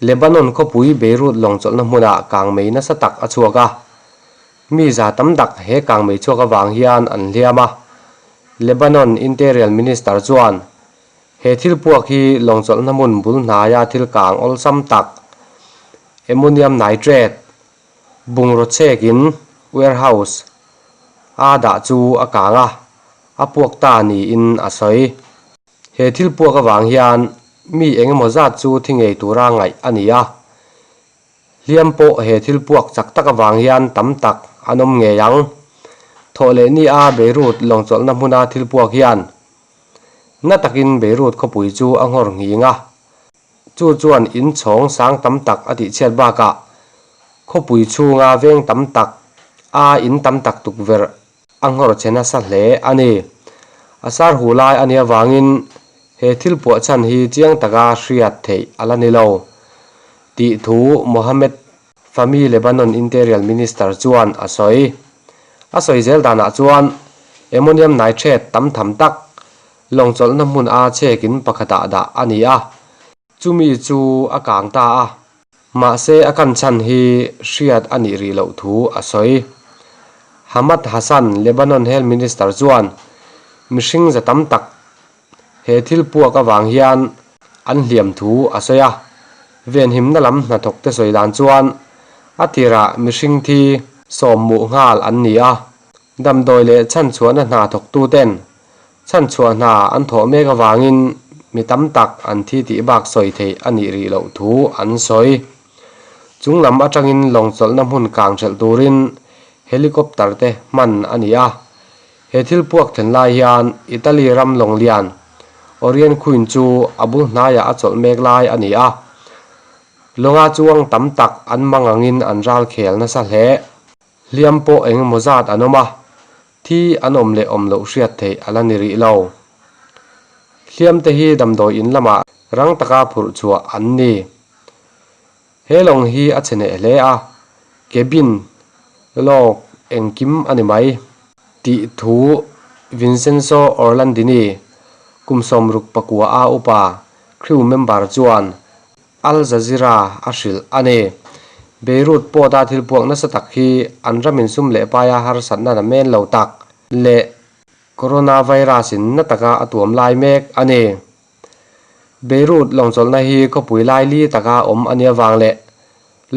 Lebanon khawpui Beirut lawng chawlhna hmunah kangmei nasa tak a chhuak a. Mi za tam tak he kangmei chhuak avang hian an hliam a. Lebanon Interior Minister chuan he thil puak hi lawng chawlhna hmun bul hnaia thil kang awlsam tak ammonium nitrate bungraw chhekin warehouse a dah chu a kang a, a puak ta niin a sawi. He thil puak avang hian mi eng emaw zat chu thi ngei tura ngaih a ni a, hliam pawh he thil puak chak tak avang hian tam tak an awm ngei ang. Thawh leh ni a Beirut lawngchawlhna hmuna thil puak hian na takin Beirut khawpui chu a nghawr nghing a, chu chuan in chhawng sang tam tak a tihchhiat bakah khawpui chhunga veng tam tak a in tam tak tukverh A nghawr che nasa hle a ni. A sar hu lai a nih avangin he thil puah chhan hi chiang taka hriat theih a la ni lo, tih thu Mohamed Fahmy Lebanon Interior Minister chuan a sawi. A sawi zel danah chuan ammonium nitrate tam tham tak lawngchawlhna hmun a chhekin pakhatah dah a ni a, chumi chu a kang ta a. Mahse a kan chhan hi hriat a nih rih loh thu a sawi. Hamad Hassan, Lebanon Health Minister chuan mihring za tam tak he thil puak avang hian an hliam thu a sawi a. Venhimna lam hnathawkte sawi dan chuan a tirah mihring thi sawmmuh nghal an ni a, damdawi leh chhanchhuahna hna thawktuten Chhanchhuah hna an thawh mek avangin mi tam tak an thi tih bak sawi theih a nih rih loh thu an sawi. Chung lam atangin lawng chawlhna hmun kang hrelh turin helicopter te hman a ni a. He thil puak thlen lai hian Italy ram lawng lian Orient Queen chu a bul hnaiah a chawlh mek lai a ni a. Lawnga chuang tam tak an mang angin an ral khel nasa hle. Hliam pawh eng emaw zat an awm a, thi an awm leh awm loh hriat theih a la ni rih lo. Hliam te hi damdawi in lamah rang taka phurh chhuah an ni. He lawng hi a chhe hneh hle a, cabin lawk engkim a ni mai, tih thu Vincenzo Orlandini, kum 69 a upa crew member chuan Al Jazeera a hrilh a ni. Beirut port-a thil puak nasa tak hi an ram insum leh paia harsatna na men lo tak leh coronavirus-in na taka a tuam lai mek a ni. Beirut lawngchawlhna hi khawpui lai li taka awm a nih avang leh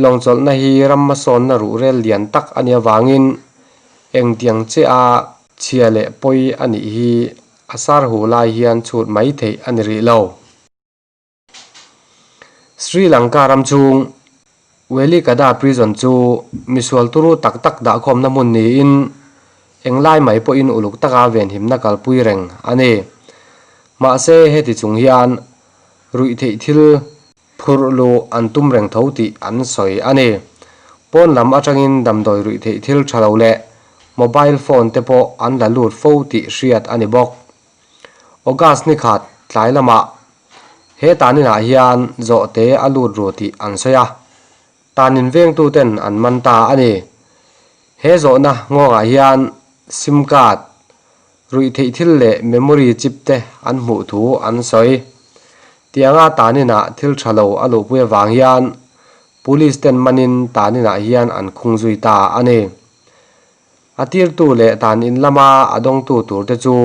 lawngchawlhna hi ram hmasawnna ruhrel lian tak a nih avangin engtiang chiah a chhia leh pawi a nih hi a sar hu lai hian chhut mai theih a ni rih lo. Sri Lanka ram chhung Welikada Prison chu misual turu tak tak dahkhawmna hmun niin englai mai pawhin uluk taka venhimna kalpui reng a ni. Mahse heti chung hian ruihtheih thil phurh luh an tum reng tho tih an sawi a ni. Pawn lam atangin damdawi ruihtheih thil tha lo leh mobile phone te pawh an la lut fo tih hriat a ni bawk. August ni khat tlai lamah he taninah hian zawhte a lut ru tih an sawi a, tanin vengtuten an man ta a ni. He zawhna nghawngah hian sim card, ruihtheih thil leh memory chip te an hmuh thu an sawi. Tianga taninah thil tha lo a luhpui avang hian police ten manin taninah hian an khung zui ta a ni. A tirtu leh tan in lama a dawngtu turte chu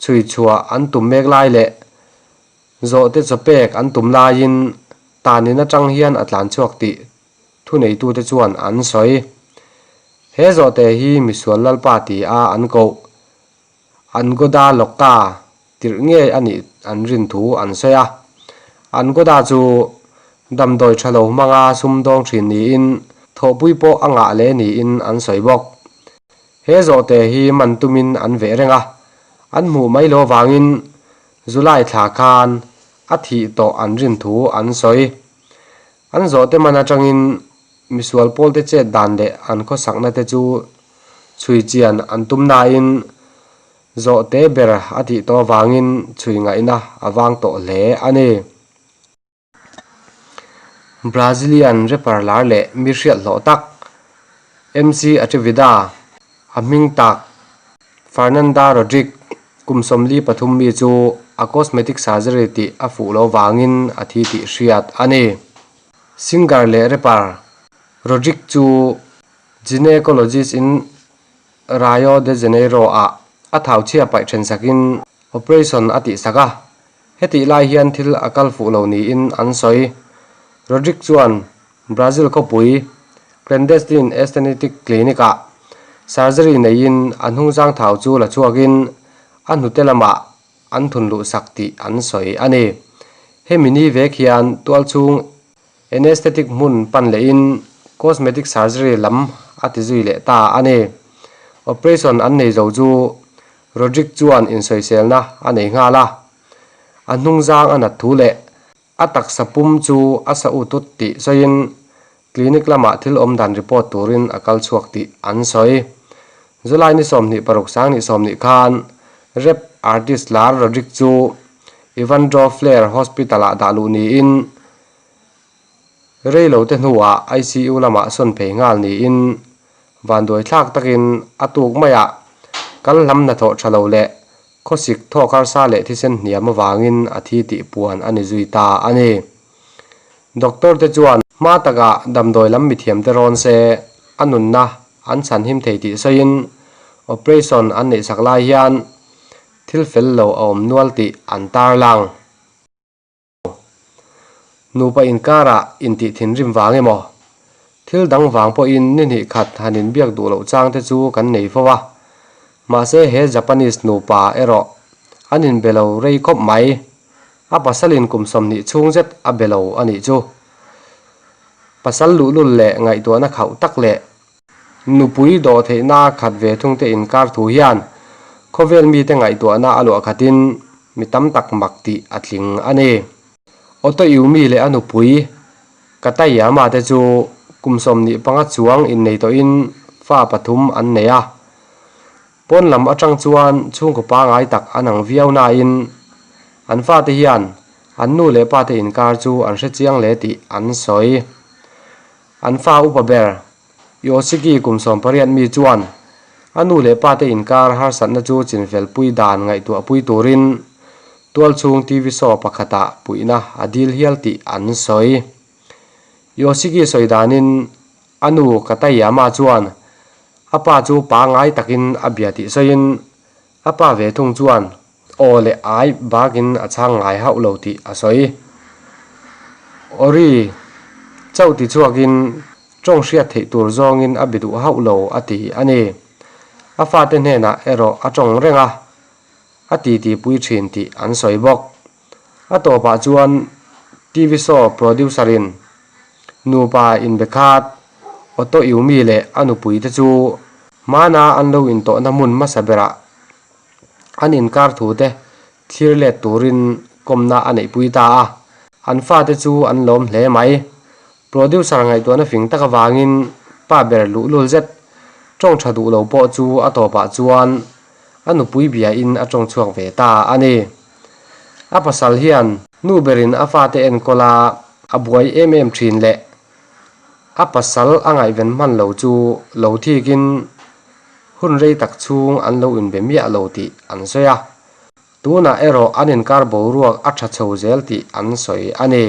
chhui chhuah an tum mek lai leh zawhte chawpek an tum laiin tan in atang hian a tlan chhuak tih thuneitute chuan an sawi. He zawhte hi misual lalpa ti a an koh Angoda Lokka tirh ngei a nih an rin thu an sawi a. Angoda chu damdawi tha lo hmanga sumdawng thin niin thawhpui pawh a ngah hle niin an sawi bawk. He zawhte hi man tumin an veh reng a, an hmuh mai lo vangin July thla khan a thih tawh an rin thu an sawi. An zawhte man atangin misual pawlte chet dan leh an khawsakna te chu chhui chian an tum nain Zawhte ber a tih tawh avangin chhui ngaihna a vang tawh hle a ni. Brazilian rapper lar leh mi hriat hlawh tak MC Atrevida a hming tak Fernanda Rodrigues kum 43 mi chu a cosmetic surgery tih a fuh lo vangin a thi tih hriat a ni. Singer leh rapper Rodrick chu gynecologist in Rio de Janeiro ah a thau chhia paih then sakin operation a tihsak a, hetih lai hian thil a kal fuh lo niin an sawi. Rodrick chuan Brazil khawpui clandestine aesthetic clinic ah surgery neiin a hnungzang thau chu la chhuakin a hnute lamah an thun luh sak tih an sawi a ni. Hemi ni vek hian tualchhung anesthetic hmun pan lehin cosmetic surgery lam a ti zui leh ta a ni. Operation an nei zo chu Rodrick chuan insawiselna a nei nghal a, a hnungzang a nat thu leh A taksa pum chu a sa ut ut tih sawiin clinic lamah thil awm dan report turin a kal chhuak tih an sawi. July ni 26 sang ni 20 khan rap artist lar Rodrick chu Evandro Flair Hospital-ah dah luh niin reilote hnuah ICU lamah sawn phei nghal niin vanduai thlak takin a tuk maiah kal hlam hnathawh tha lo leh Khawsik thawk harsa leh thisen hniam avangin a thi tih puan a ni zui ta a ni. Doctor te chuan hma takah damdawi lam mithiam te rawn se a nunna an chhanhim thei tih sawiin operation an neihsak lai hian thil fel lo a awm nual tih an tarlang. Nupa inkarah intih thinrim vang emaw? Thil dang vang pawhin ni hnih khat han inbiak duh loh chang te chu kan nei fo a. Mahse he Japanese nupa erawh an inbe lo rei khawp mai. A pasalin kum 20 chhung zet a be lo a nih chu. Pasal luhlul leh ngaihtuahna khauh tak leh Nupui dawh theihna khat ve thungte inkar thu hian khawvel mite ngaihtuahna a luah khatin mi tam tak mak tih a tling a ni. Otto Yumi leh a nupui Katayama te chu kum 25 chuang innei tawhin fa pathum an nei a. Pawn lam atang chuan chhungkaw pangai tak an ang viau nain an fate hian an nu leh pate inkar chu an hrechiang hle tih an sawi. An fa upa ber, Yoshiki kum 18 mi chuan a nu leh pate inkar harsatna chu chinfelpui dan ngaihtuahpui turin tualchhung TV show pakhatah puihna a dil hial tih an sawi. Yoshiki sawi danin a nu Katayama chuan a pa chu pangngai takin a bia tih sawiin A pa ve thung chuan aw leh ai bakin a chhang ngai hauh lo tih a sawi. Ori chauh ti chhuakin tawng hriat theih tur zawngin a bi duh hauh lo a ti a ni. A fate hnenah erawh a tawng reng a, a titi pui thin tih an sawi bawk. A tawpah chuan TV show producer-in nupa inbe khat Otto Yumi leh a nupui te chu hmana an lo intawhna hmun hmasa berah an inkar thu te thlir let turin kawmna a neihpui ta a. An fate chu an lawm hle mai. Producer ngaihtuahna fing tak avangin pa ber luhlul zet tawng tha duh lo pawh chu a tawpah chuan a nupui biain a tawng chhuak ve ta a ni. A pasal hian nu berin a fate enkawl a, a buai em em thin leh a pasal a ngaihven hman lo chu lo thikin hun rei tak chhung an lo inbe miah lo tih an sawi a. Tunah erawh an inkar boruak a tha chho zel tih an sawi a ni.